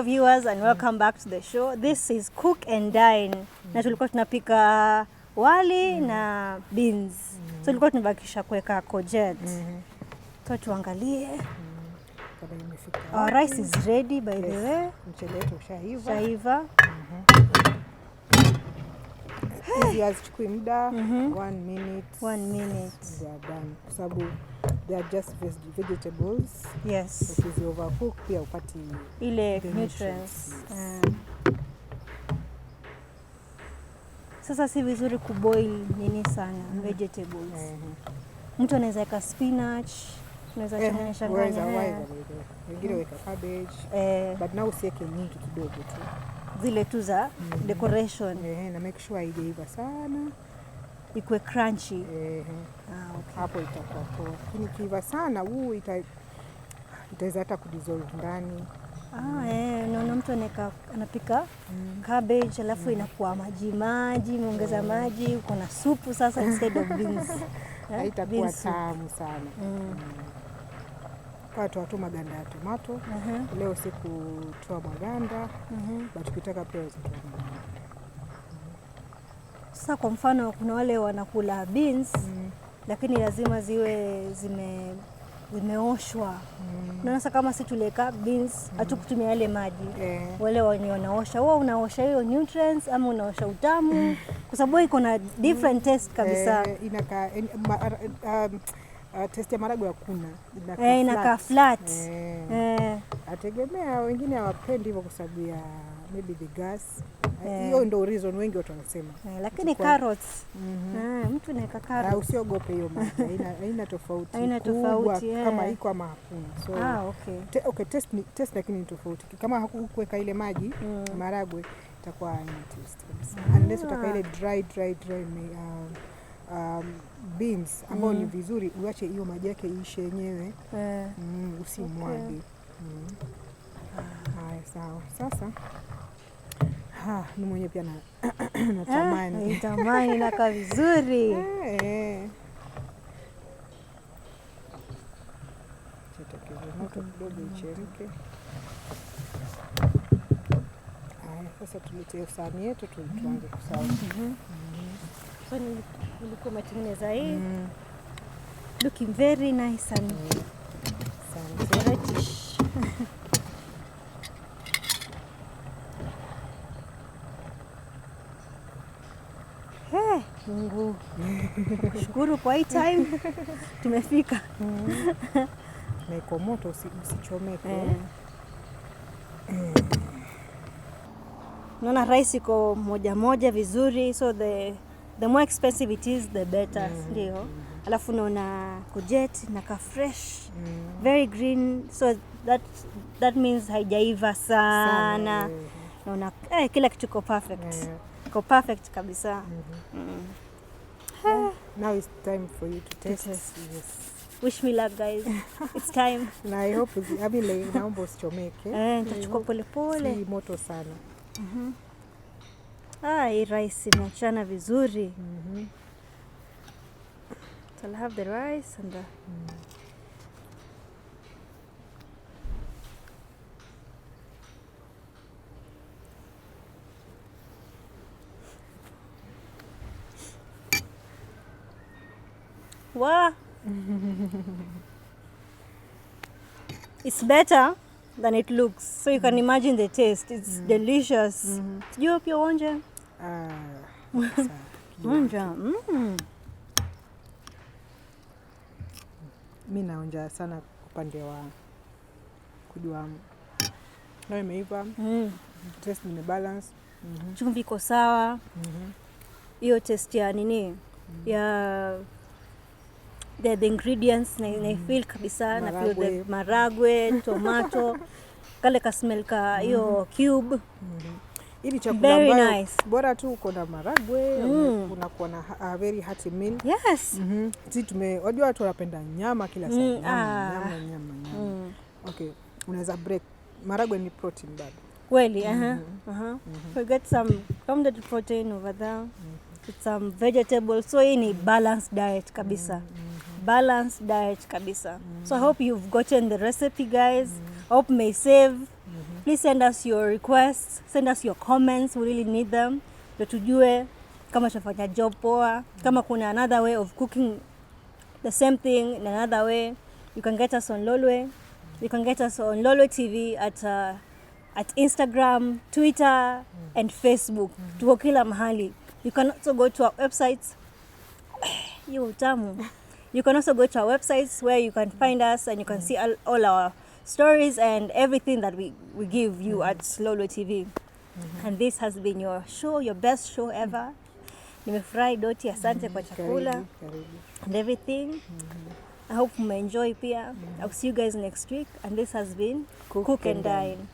Hello viewers and welcome back to the show. This is Cook and Dine. Na tulikuwa tunapika wali na beans. So tulikuwa tunabakisha kuweka courgette. So tuangalie. Kama imefika. Our rice is ready by the way. Mchele wetu ushaiva. Shaiva. Hizi hazichukui muda. 1 minute. 1 minute. They are done. Kwa sababu they are just vegetables. Yes. Ukizi overcook pia upati Ile the nutrients. nutrients. Sasa si vizuri kuboil nini sana vegetables. Mtu anaweza weka spinach, unaweza changanya Waweza, changanya. waweza by the way. Wengine weka cabbage. But now usiweke nyingi, kidogo tu. Zile tu za decoration. Na make sure haijaiva sana. Ikuwe crunchy. Ah, okay. Hapo itakuwa poa. Lakini ikiiva sana huu itaweza hata kudissolve ndani. Ah, naona mtu anaweka anapika cabbage alafu inakuwa maji maji, umeongeza maji, uko na supu sasa instead of beans. Haitakuwa Bean soup. tamu sana. Kwa toa tu maganda ya tomato. Leo sikutoa maganda, but ukitaka pia waweza toa maganda. Sasa kwa mfano kuna wale wanakula beans lakini lazima ziwe zimeoshwa. Unaona sasa kama si tuliweka beans hatukutumia yale maji. Wale wenye wanaosha, huwa unaosha hiyo nutrients ama unaosha utamu, kwa sababu iko na different taste kabisa. Inakaa taste ya maragwe hakuna. Inakaa Inakaa flat. Ategemea, wengine hawapendi hivyo kwa sababu ya maybe the gas. Hiyo ndio reason wengi watu wanasema. Lakini carrots. Mtu anaweka carrots. Usiogope hiyo maji, haina tofauti Haina kubwa tofauti, eh. kama iko ama hakuna. So Ah, okay. Okay, taste lakini ni tofauti. Kama hukuweka ile maji maragwe itakuwa haina taste kabisa. Unless utaka ile dry dry dry beans ambao ni vizuri uache hiyo maji yake iishe yenyewe. Usimwage. Haya, sawa. Sasa mimi mwenyewe pia natamani. Natamani inakaa vizuri. Chetokeze moto kidogo ichemke. Haya, sasa tulete sahani yetu tuanze kuserve. So nilikuwa umetengeneza hii. Looking very nice and Asante. reddish. Hey, Mungu nakushukuru kwa hii time tumefika. Na iko moto usichomeke. Naona rice iko moja moja vizuri, so the more expensive it is the better, ndio. Alafu naona courgette inakaa fresh, very green, so that means haijaiva sana. Sana, eh. Naona kila kitu iko perfect. Iko perfect kabisa. Now it's time for you to taste. Test. Yes. Wish me luck guys. It's time. Na I hope I mean, like, naomba usichomeke. Nitachukua pole pole. Si moto sana. Ah, hii rice imeachana vizuri. So I'll have the rice and the Wow. It's better than it looks. So you can imagine the taste. It's delicious. Sijui pia uonje. Ah, sawa. Onja. Mi naonja sana upande wa kujua na imeiva, taste imebalance. Chumvi iko sawa. Hiyo taste ya nini? Ya the ingredients na feel kabisa, na feel the Maragwe. maragwe, tomato, kale ka smell ka hiyo cube. Ili chakula Very ambayo nice. bora tu uko na maragwe, unakuwa na a very hearty meal. Yes. Si wajua watu wanapenda nyama kila saa. Nyama, nyama, nyama, nyama. Okay, unaweza break. Maragwe ni protein bado. Kweli, aha. Aha. We get some rounded protein over there. With some vegetables. So hii ni balanced diet kabisa. Balanced diet kabisa. So I hope you've gotten the recipe guys. I hope may save. Please send us your requests, send us your comments, we really need them. Ndio tujue kama tunafanya job poa, kama kuna another way of cooking the same thing in another way. You can get us on Lolwe. You can get us on Lolwe TV at Instagram, Twitter, and Facebook. Tuko kila mahali. You can also go to our websites. Hiyo utamu. You can also go to our websites where you can find us and you can see all our stories and everything that we give you at Lolwe TV. And this has been your show, your best show ever. Nimefurahi, Doti, asante kwa chakula Karibu, karibu. And everything. I hope mmeenjoy pia. I'll see you guys next week and this has been Cook Cook and and Dine. Dine.